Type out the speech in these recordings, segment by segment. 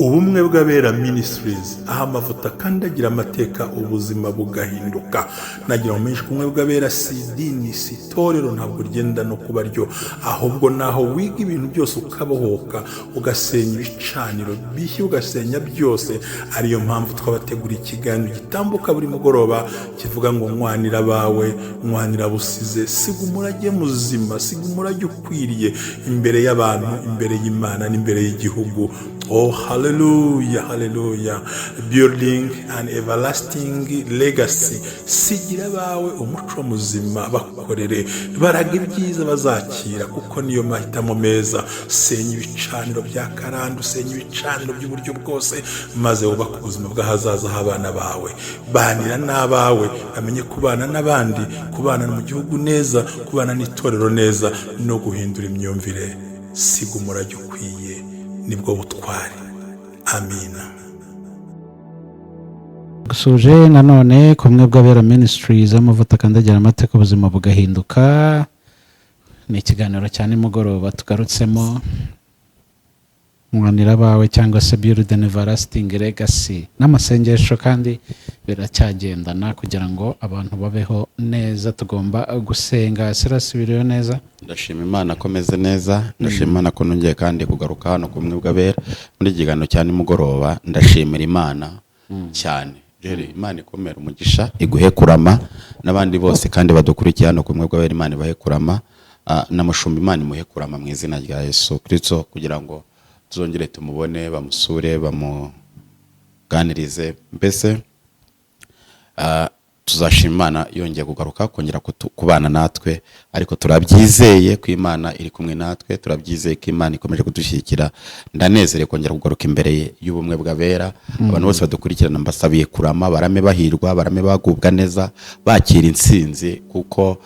Ubumwe bw'Abera Ministries, aho amavuta akandagira amateka, ubuzima bugahinduka. Nagira ngo menshi, ubumwe bw'Abera si idini, si itorero, ntabwo ryenda no kuba ryo, ahubwo naho wiga ibintu byose, ukabohoka, ugasenya ibicaniro bishya, ugasenya byose. Ariyo mpamvu twabategura ikiganiro gitambuka buri mugoroba kivuga ngo "Nwanira abawe, nwanira busize, siga umurage muzima, siga umurage ukwiriye imbere y'abantu, imbere y'Imana n'imbere y'igihugu." Oh, haleluya, haleluya! Building an everlasting legacy. Sigira abawe umuco muzima, bakorere, baraga ibyiza bazakira, kuko niyo mahitamo meza. Senya ibicaniro bya karande, usenya ibicaniro by'uburyo bwose, maze wubake ubuzima bw'ahazaza h'abana bawe. Banira n'abawe, bamenye kubana n'abandi, kubana mu gihugu neza, kubana n'itorero neza, no guhindura imyumvire. Siga umurage ukwiye, nibwo butwari. Amina. Gusuje nanone ku Bumwe bw'Abera Ministries, amavuta akandagira amateka, ubuzima bugahinduka. Ni ikiganiro cya nimugoroba tugarutsemo, "Mwanira abawe" cyangwa se "Build an Everlasting Legacy", n'amasengesho kandi biracyagendana. Kugira ngo abantu babeho neza, tugomba gusenga. Sirasubiriyo neza? Ndashima Imana ko meze neza. Ndashima Imana ko nongeye kandi kugaruka hano ku Bumwe bw'Abera muri iki kiganiro cya nimugoroba. Ndashimira Imana cyane. Jerry, Imana ikomera umugisha, iguhe kurama, n'abandi bose kandi badukurikiye hano ku Bumwe bw'Abera, Imana ibahe kurama. Na mushumba, Imana imuhe kurama mu izina rya Yesu Kristo, kugira ngo tuzongere tumubone, bamusure, bamuganirize. Mbese tuzashima Imana yongeye kugaruka kongera kubana natwe. Ariko turabyizeye ko Imana iri kumwe natwe, turabyizeye ko Imana ikomeje kudushyigikira. Ndanezerewe kongera kugaruka imbere y'Ubumwe bw'Abera. Abantu bose badukurikirana, mbasabiye kurama, barame bahirwa, barame bagubwa neza, bakira intsinzi, kuko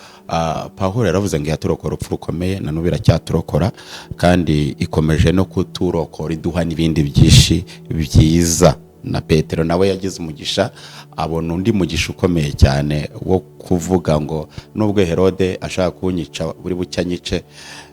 Pawulo yaravuze ngo yaturokora urupfu rukomeye, na n'ubu iracyaturokora, kandi ikomeje no kuturokora, iduha n'ibindi byinshi byiza. Na Petero nawe yagize umugisha, abona undi mugisha ukomeye cyane wo kuvuga ngo nubwo Herode ashaka kunyica buri bucya anyice,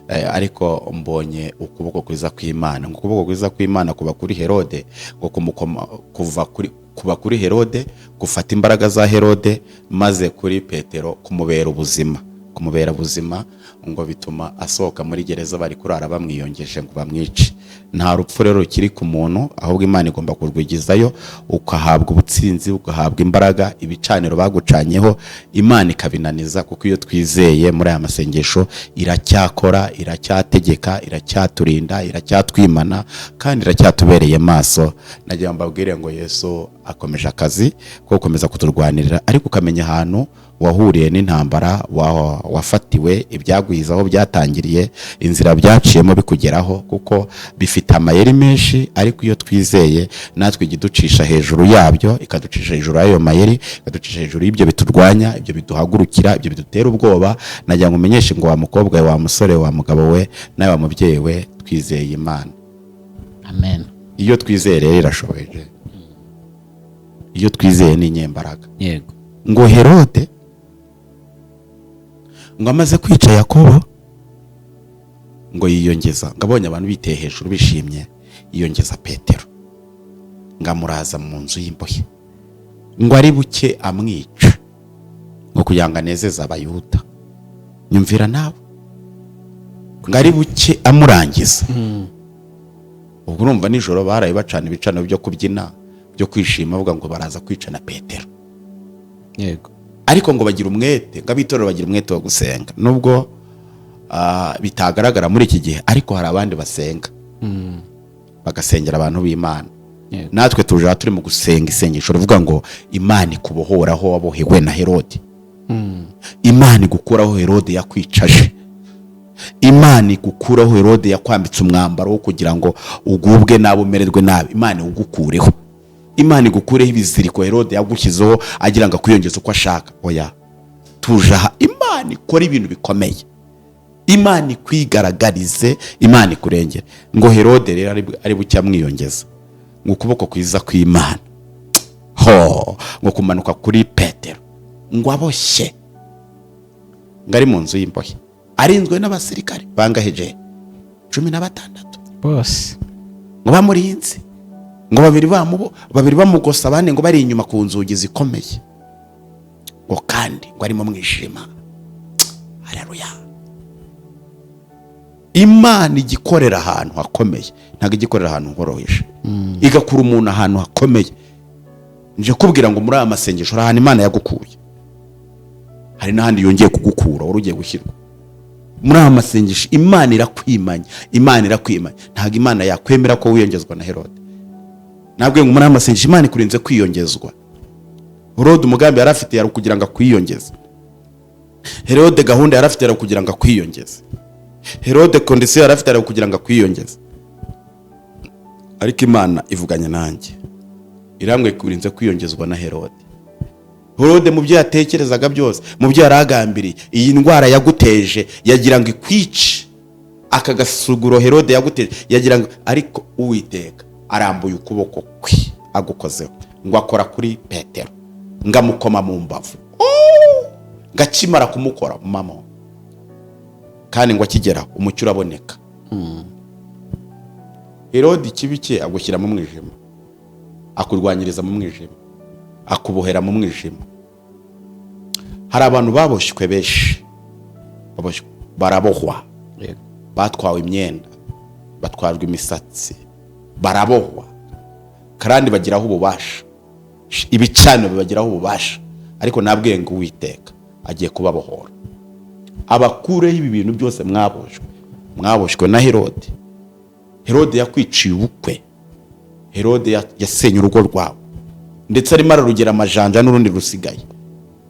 ariko mbonye ukuboko kwiza kw'Imana. Ngo ukuboko kwiza kw'Imana kuba kuri Herode, ngo kumukoma kuva kuri kuba kuri Herode, gufata imbaraga za Herode, maze kuri Petero kumubera ubuzima, kumubera ubuzima, ngo bituma asohoka muri gereza bari kurara bamwiyongeje ngo bamwice. Nta rupfu rero rukiri ku muntu, ahubwo Imana igomba kurwigizayo, ugahabwa ubutsinzi, ugahabwa imbaraga, ibicaniro bagucanyeho Imana ikabinaniza, kuko iyo twizeye muri aya masengesho iracyakora, iracyategeka, iracyaturinda, iracyatwimana, kandi iracyatubereye maso. Nagira ngo mbabwire ngo Yesu akomeje akazi ko gukomeza kuturwanirira, ariko ukamenya ahantu wahuriye n'intambara, wafatiwe, ibyagwiza, aho byatangiriye, inzira byaciyemo bikugeraho, kuko bifite amayeri menshi. Ariko iyo twizeye natwe, ijya iducisha hejuru yabyo, ikaducisha hejuru y'ayo mayeri, ikaducisha hejuru y'ibyo biturwanya, ibyo biduhagurukira, ibyo bidutera ubwoba. Nagira ngo umenyeshe ngo wa mukobwa we, wa musore, wa mugabo we, nawe wa mubyeyi we, twizeye Imana. Amen. Iyo twizeye rero irashoboye. Iyo twizeye ni inyembaraga. Ngo Herode ngo amaze kwica Yakobo, ngo yiyongeza, ngo abonye abantu biteye hejuru bishimye, yiyongeza Petero, ngo amuraza mu nzu y'imbohe, ngo ari buke amwica, ngo kugira ngo anezeze Abayuda. Nyumvira nawe, ngo ari buke amurangiza. Ubwo urumva nijoro baraye bacana ibicaniro byo kubyina, byo kwishima, bavuga ngo baraza kwica na Petero. Ariko ngo bagira umwete, ngo abitorero bagira umwete wo gusenga, nubwo bitagaragara muri iki gihe, ariko hari abandi basenga, bagasengera abantu b'Imana. Natwe tuje aha turi mu gusenga isengesho rivuga ngo Imana ikubohoraho wabohewe na Herode, Imana igukuraho Herode yakwicaje, Imana igukuraho Herode yakwambitse umwambaro wo kugira ngo ugubwe nabi, umererwe nabi. Imana iwugukureho, Imana igukureho ibiziriko Herode yagushyizeho agira ngo akwiyongeze uko ashaka. Oya, tuje aha Imana ikora ibintu bikomeye, Imana ikwigaragarize, Imana ikurengere. Ngo Herode rero ari bucye amwiyongeza, ngo ukuboko kwiza kw'Imana ho ngo kumanuka kuri Petero, ngo aboshye, ngo ari mu nzu y'imbohe, arinzwe n'abasirikare bangaheje? 16. Bose. Ngo bamurinze. Ngo babiri bamugosa, abandi ngo bari inyuma ku nzugi zikomeye, ngo kandi ngo ari mu mwijima. Haleluya! Imana igikorera ahantu hakomeye, ntabwo igikorera ahantu horoheje. Igakura umuntu ahantu hakomeye. Nje kubwira ngo muri aya masengesho hari ahantu Imana yagukuye, hari n'ahandi yongeye kugukura wari ugiye gushyirwa. Muri aya masengesho Imana irakwimanya, Imana irakwimanya. Ntabwo Imana yakwemera ko wiyongezwa na Herode. Ntabwo ngo muri aya masengesho Imana ikurinze kwiyongezwa. Herode umugambi yari afite yari ukugira ngo akwiyongeze. Herode gahunda yari afite yari ukugira ngo akwiyongeze. Herode condition yari afite yari ukugira ngo akwiyongeze. Ariko Imana ivuganye nanjye, irambwe kurinze kwiyongezwa na Herode. Herode mu byo yatekerezaga byose, mu byo yari agambiriye, iyi ndwara yaguteje yagira ngo ikwice. Aka gasuguro Herode yaguteje yagira ngo, ariko Uwiteka arambuye ukuboko kwe agukozeho, ngo akora kuri Petero, ngo amukoma mu mbavu. Oh! Ngo akimara kumukora mama, kandi ngo akigeraho umucyo uraboneka. Herode ikibi cye agushyira mu mwijima, akurwanyiriza mu mwijima, akubohera mu mwijima. Hari abantu baboshywe benshi, baboshywe, barabohwa. Batwawe imyenda, batwarwa imisatsi, barabohwa kandi bagiraho ububasha, ibicaniro bibagiraho ububasha. Ariko nabwiye ngo Uwiteka agiye kubabohora, abakureho ibi bintu byose mwaboshywe. Mwaboshywe na Herode. Herode yakwiciye ubukwe. Herode yasenye urugo rwawe, ndetse arimo ararugera amajanja n'urundi rusigaye.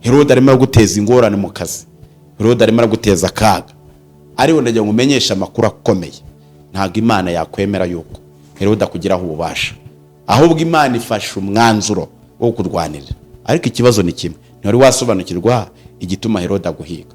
Herode arimo araguteza ingorane mu kazi. Herode arimo araguteza akaga. Ariko ndagira ngo umenyeshe amakuru akomeye: ntabwo Imana yakwemera yuko Herode akugiraho ububasha, ahubwo Imana ifashe umwanzuro wo kurwanirira. Ariko ikibazo ni kimwe: ntiwari wasobanukirwa igituma Herode aguhiga,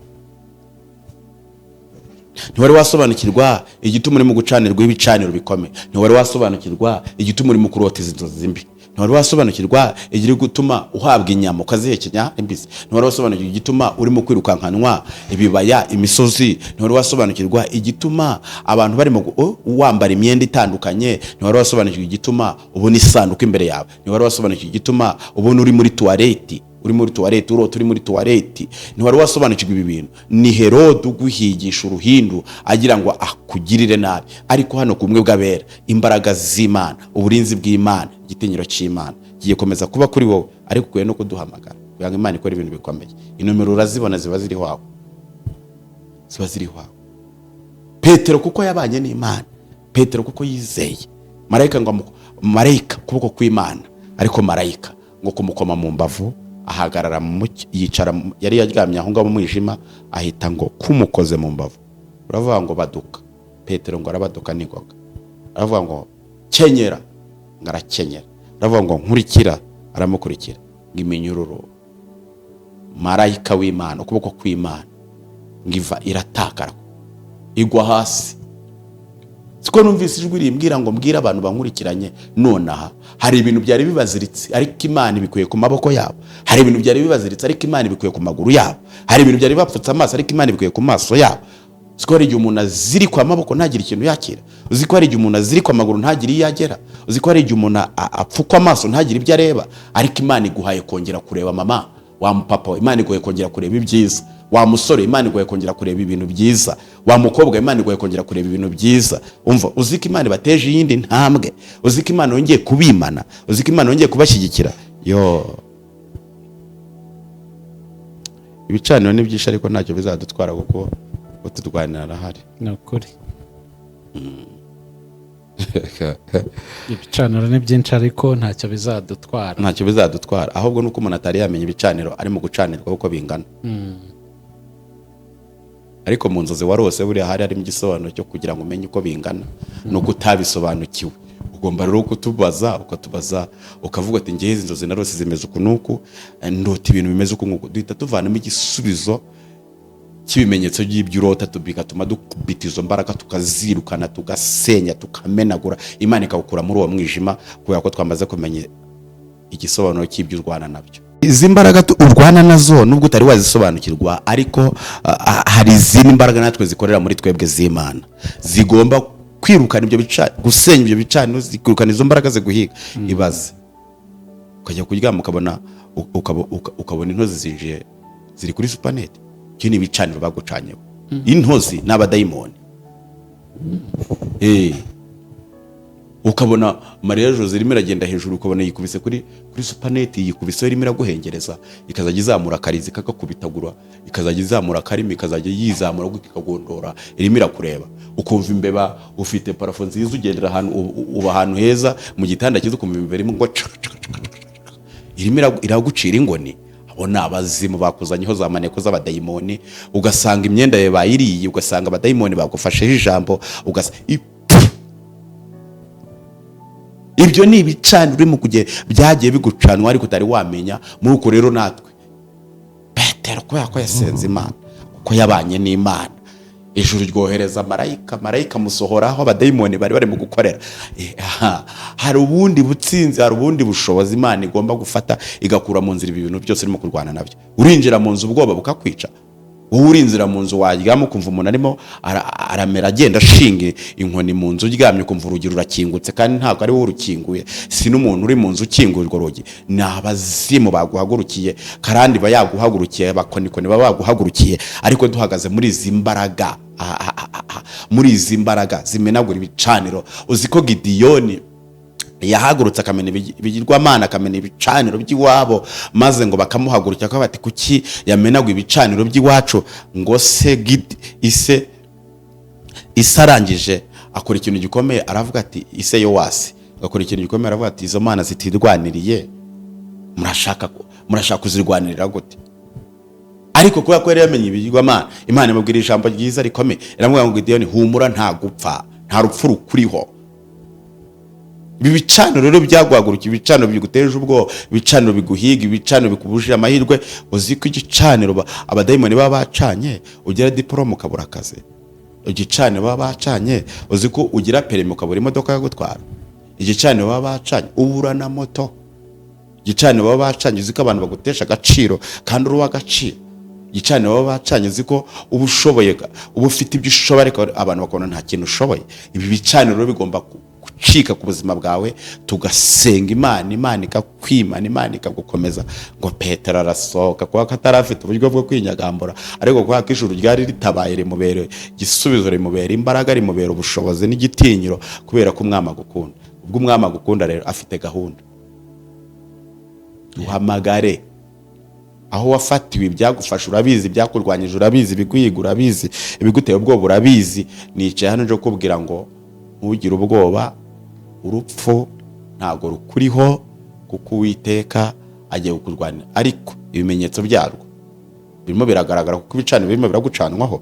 ntiwari wasobanukirwa igituma urimo gucanirwa ibicaniro bikomeye, ntiwari wasobanukirwa igituma urimo kurota izi nzozi mbi, ntiwari wasobanukirwa igiri gutuma uhabwa inyama ukazihekenya imbisi, ntiwari wasobanukirwa igituma urimo kwirukankanwa ibibaya, imisozi, ntiwari wasobanukirwa igituma abantu barimo wambara imyenda itandukanye, ntiwari wasobanukirwa igituma ubona isanduku imbere yawe, ntiwari wasobanukirwa igituma ubona uri muri toilette, uri muri toilette, urota uri muri toilette. Ntiwari wasobanukirwa ibi bintu. Ni Herode uguhigisha uruhindu agira ngo akugirire nabi. Ariko hano ku bumwe bw'abera, imbaraga z'Imana, uburinzi bw'Imana, igitinyiro cy'Imana kigiye komeza kuba kuri wowe. Ariko ukwiye no kuduhamagara kugira ngo Imana ikore ibintu bikomeye. Inomero urazibona, ziba ziriho aho, ziba ziriho aho. Petero kuko yabanye n'Imana, Petero kuko yizeye marayika, ngo marayika, ukuboko kw'Imana, ariko marayika ngo kumukoma mu mbavu, ahagarara mu mucyo, yicara yari yaryamye aho ngaho mu mwijima, ahita ngo kumukoze mu mbavu, uravuga ngo baduka. Petero ngo arabaduka n'ingoga. Aravuga ngo kenyera, ngo arakenyera. Aravuga ngo nkurikira, aramukurikira. Ngo iminyururu, marayika w'Imana, ukuboko kw'Imana, ngo iva iratakara igwa hasi. Siko numvise ijwi rimbwira ngo mbwire abantu bankurikiranye nonaha: hari ibintu byari bibaziritse, ariko Imana ibikuye ku maboko yabo. Hari ibintu byari bibaziritse, ariko Imana ibikuye ku maguru yabo. Hari ibintu byari bapfutse amaso, ariko Imana ibikuye ku maso yabo. Uzi ko hari igihe umuntu azirikwa amaboko ntagire ikintu yakira? Uzi ko hari igihe umuntu azirikwa amaguru ntagire iyo agera? Uzi ko hari igihe umuntu apfukwa amaso ntagire ibyo areba? Ariko Imana iguhaye kongera kureba, mama wa mupapa we. Imana iguhaye kongera kureba ibyiza, wa musore. Imana iguhaye kongera kureba ibintu byiza, wa mukobwa. Imana iguhaye kongera kureba ibintu byiza. Umva, uzi ko Imana ibateje iyindi ntambwe? Uzi ko Imana yongeye kubimana? Uzi ko Imana yongeye kubashyigikira? Yo, ibicaniro ni byinshi, ariko ntacyo bizadutwara kuko uturwanira arahari. Ni ukuri, ibicaniro ni byinshi, ariko ntacyo bizadutwara. Ntacyo bizadutwara, ahubwo nuko umuntu atari yamenya ibicaniro arimo gucanirwa uko bingana. Ariko mu nzozi warose buriya hari harimo igisobanuro cyo kugira ngo umenye uko bingana, nuko utabisobanukiwe. Ugomba rero kutubaza, ukatubaza, ukavuga ati: "Ngewe izi nzozi narose zimeze uku n'uku, ndota ibintu bimeze uku nguku." Duhita tuvanamo igisubizo cy'ibimenyetso by'ibyo urota, bigatuma dukubita izo mbaraga, tukazirukana, tugasenya, tukamenagura, Imana ikawukura muri uwo mwijima, kubera ko twamaze kumenya igisobanuro cy'ibyo urwana nabyo. Izi mbaraga urwana nazo, nubwo utari wazisobanukirwa, ariko hari izindi mbaraga natwe zikorera muri twebwe z'Imana zigomba. Kwirukana ibyo bicaniro, gusenya ibyo bicaniro, kwirukana izo mbaraga ziguhiga. Ibaze ukajya kuryama ukabona ukabona intozi zinjiye, ziri kuri supanete. Ibyo ni ibicaniro bagucanyeho. Intozi ni abadayimoni. Ukabona Mariya Jose irimo iragenda hejuru, ukabona yikubise kuri supaneti, yikubise irimo iraguhengereza, ikazajya izamura akarizi kakakubitagura, ikazajya izamura akarimi, ikazajya yizamura gutya, ikagondora, irimo irakureba. Ukumva imbeba, ufite plafond nziza, ugendera ahantu, uba ahantu heza mu gitanda cyiza, ukumva imbeba irimo ngo caka caka caka caka caka, irimo iragucira ingoni. Abo ni abazimu bakuzanyeho za maneko z'abadayimoni. Ugasanga imyenda yawe bayiriye, ugasanga abadayimoni bagufasheho ijambo, ibyo ni ibicaniro urimo kugenda byagiye bigucanwa ariko utari wamenya. Muri uko rero natwe, Petero kubera ko yasenze Imana, kuko yabanye n'Imana, ijuru ryohereza marayika, marayika amusohoraho abadayimoni bari barimo gukorera. Aha, hari ubundi butsinzi, hari ubundi bushobozi Imana igomba gufata igakura mu nzira ibi bintu byose urimo kurwana nabyo. Urinjira mu nzu ubwoba bukakwica. Wowe urinzira mu nzu, waryama ukumva umuntu arimo aramera, agenda ashinga inkoni mu nzu uryamye, ukumva urugi rurakingutse kandi ntabwo ari wowe urukinguye, si n'umuntu uri mu nzu ukinguye urwo rugi. Ni abazimu baguhagurukiye, karandi ba yaguhagurukiye, abakonikoni baba baguhagurukiye. Ariko duhagaze muri izi mbaraga, muri izi mbaraga zimenagura ibicaniro. Uzi ko Gidiyoni yahagurutse akamena ibigirwamana, akamena ibicaniro by'iwabo, maze ngo bakamuhagurukira ko bati: "Kuki yamenagwa ibicaniro by'iwacu?" Ngo se Gidi ise ise arangije akora ikintu gikomeye, aravuga ati, ise Yowasi agakora ikintu gikomeye, aravuga ati: "Izo mana zitirwaniriye, murashaka kuzirwanirira gute?" Ariko kubera ko yari yamenye ibigirwamana, Imana imubwira ijambo ryiza rikomeye, iramubwira ngo: "Gideyoni, humura, nta gupfa, nta rupfu rukuriho." Ibi bicaniro rero byaguhagurukiye, ibicaniro biguteje ubwoba, ibicaniro biguhiga, ibicaniro bikubujije amahirwe. Uzi ko igicaniro abadayimoni baba bacanye, ugira diporome ukabura akazi? Igicaniro baba bacanye, uzi ko ugira permis ukabura imodoka yo gutwara? Igicaniro baba bacanye, ubura na moto. Igicaniro baba bacanye, uzi ko abantu bagutesha agaciro kandi uri uw'agaciro? Igicaniro baba bacanye, uzi ko uba ushoboye, uba ufite ibyo ushoboye, ariko abantu bakabona nta kintu ushoboye? Ibi bicaniro rero bigomba gucika ku buzima bwawe, tugasenga Imana, Imana ikakwimana, Imana ikagukomeza. Ngo Petero arasohoka, kuba ko atari afite uburyo bwo kwinyagambura, ariko kubera ko ijuru ryari ritabaye, rimubera igisubizo, rimubera imbaraga, rimubera ubushobozi n'igitinyiro, kubera ko umwami agukunda. Ubwo umwami agukunda rero, afite gahunda. Duhamagare. Aho wafatiwe, ibyagufasha urabizi, ibyakurwanyije urabizi, ibiguhiga urabizi, ibiguteye ubwoba urabizi. Nicaye hano nje kukubwira ngo ntugire ubwoba, urupfu ntabwo rukuriho, kuko Uwiteka agiye kukurwanira. Ariko ibimenyetso byarwo birimo biragaragara, kuko ibicaniro birimo biragucanwaho,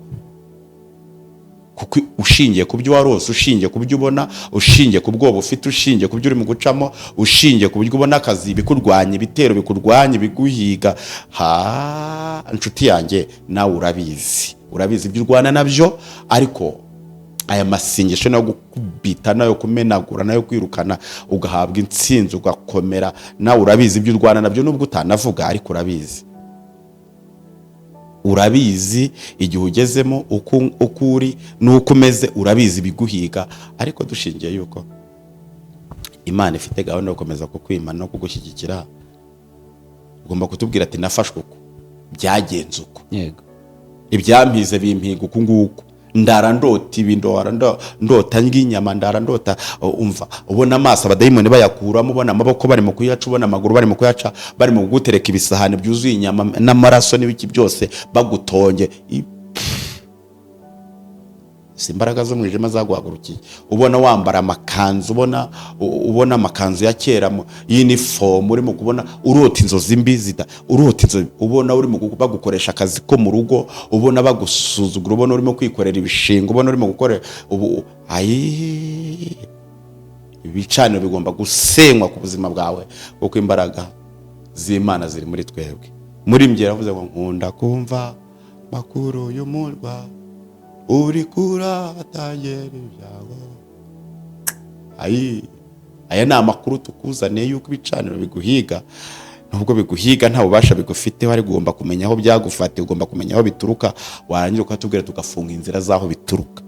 kuko ushingiye ku byo warose, ushingiye ku byo ubona, ushingiye ku bwoba ufite, ushingiye ku byo urimo gucamo, ushingiye ku buryo ubona akazi, ibikurwanya, ibitero bikurwanya, ibiguhiga, ha inshuti yanjye, nawe urabizi, urabizi ibyo urwana nabyo. Ariko aya masengesho nayo gukubita, nayo kumenagura, nayo kwirukana, ugahabwa intsinzi, ugakomera. Nawe urabizi ibyo urwana nabyo, nubwo utanavuga, ariko urabizi, urabizi igihe ugezemo, uko uri n'uko umeze, urabizi ibiguhiga. Ariko dushingiye yuko Imana ifite gahunda yo gukomeza kukwima no kugushyigikira, ugomba kutubwira ati: "Nafashwe uku, byagenze uku, ibyampize bimpiga uku nguku, ndara ndota ibi, ndora ndota ndya inyama, ndara ndota umva ubona amaso abadayimoni bayakuramo, ubona amaboko barimo kuyaca, ubona amaguru barimo kuyaca, barimo kugutereka ibisahani byuzuye inyama n'amaraso n'ibiki byose, bagutonge." Si imbaraga z'umwijima zaguhagurukiye? Ubona wambara amakanzu, ubona amakanzu ya kera y'inifomu, urimo kubona urota inzozi mbi zida, urota inzozi ubona urimo bagukoresha akazi ko mu rugo, ubona bagusuzugura, ubona urimo kwikorera ibishinga, ubona urimo gukorera ubu. Ayi, ibicaniro bigomba gusenywa ku buzima bwawe, kuko imbaraga z'Imana ziri muri twebwe. Muri mbye yaravuze ngo: "Nkunda kumva makuru y'umurwa uri kuratagera ibyago." Ayi, aya ni amakuru tukuzaniye yuko ibicaniro biguhiga, nubwo biguhiga nta bubasha bigufiteho, ariko ugomba kumenya aho byagufatiye, ugomba kumenya aho bituruka, warangira ukatubwira, tugafunga inzira z'aho bituruka,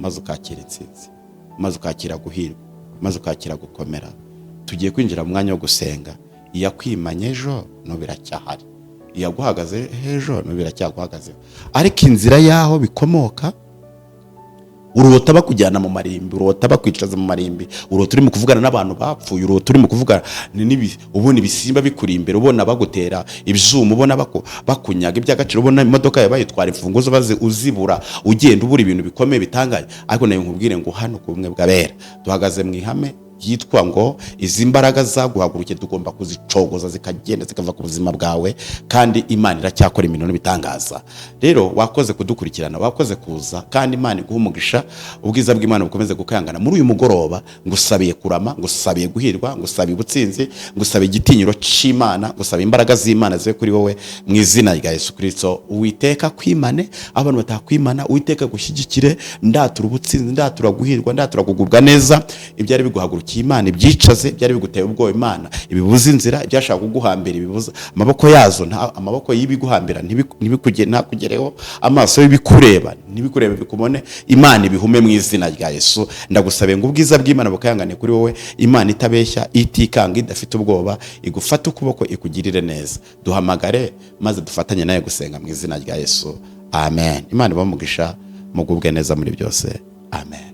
maze ukakira intsinzi. Maze ukakira guhirwa, maze ukakira gukomera. Tugiye kwinjira mu mwanya wo gusenga. Iyakwimanye ejo n'ubu iracyahari, iyaguhagaze ejo n'ubu iracyaguhagazeho, ariko inzira y'aho bikomoka, urota bakujyana mu marimbi, urota bakwicaza mu marimbi, urota urimo kuvugana n'abantu bapfuye, urota urimo kuvugana ubona ibisimba bikuri imbere, ubona bagutera ibyuma, ubona bakunyaga iby'agaciro, ubona imodoka yawe bayitwara, imfunguzo bazi uzibura, ugenda ubura ibintu bikomeye bitangaje. Ariko nawe nkubwire ngo hano ku Bumwe bw'Abera duhagaze mu ihame ryitwa ngo izi mbaraga zaguhagurukiye tugomba kuzicogoza, zikagenda, zikava ku buzima bwawe, kandi Imana iracyakora imirimo n'ibitangaza. Rero wakoze kudukurikirana, wakoze kuza, kandi Imana iguha umugisha. Ubwiza bw'Imana bukomeze gukayangana muri uyu mugoroba. Ngusabiye kurama, ngusabiye guhirwa, ngusabiye ubutsinzi, ngusabiye igitinyiro cy'Imana, ngusabiye imbaraga z'Imana zibe kuri wowe mu izina rya Yesu Kirisito. Uwiteka kwimane abantu batakwimana, Uwiteka gushyigikire. Ndatura ubutsinzi, ndatura guhirwa, ndatura kugubwa neza. Ibyari biguhagurukiye, Imana ibyicaze. Byari biguteye ubwoba, Imana ibibuza inzira. Ibyashaka kuguhambira, ibibuza amaboko yazo. Nta amaboko y'ibiguhambira ntakugereho, amaso y'ibikureba ntibikurebe bikubone, Imana ibihume mu izina rya Yesu. Ndagusabiye ngo ubwiza bw'Imana bukayangane kuri wowe. Imana itabeshya, itikanga, idafite ubwoba, igufate ukuboko, ikugirire neza. Duhamagare maze dufatanye nawe gusenga mu izina rya Yesu. Amen. Imana ibahe umugisha, mugubwe neza muri byose. Amen.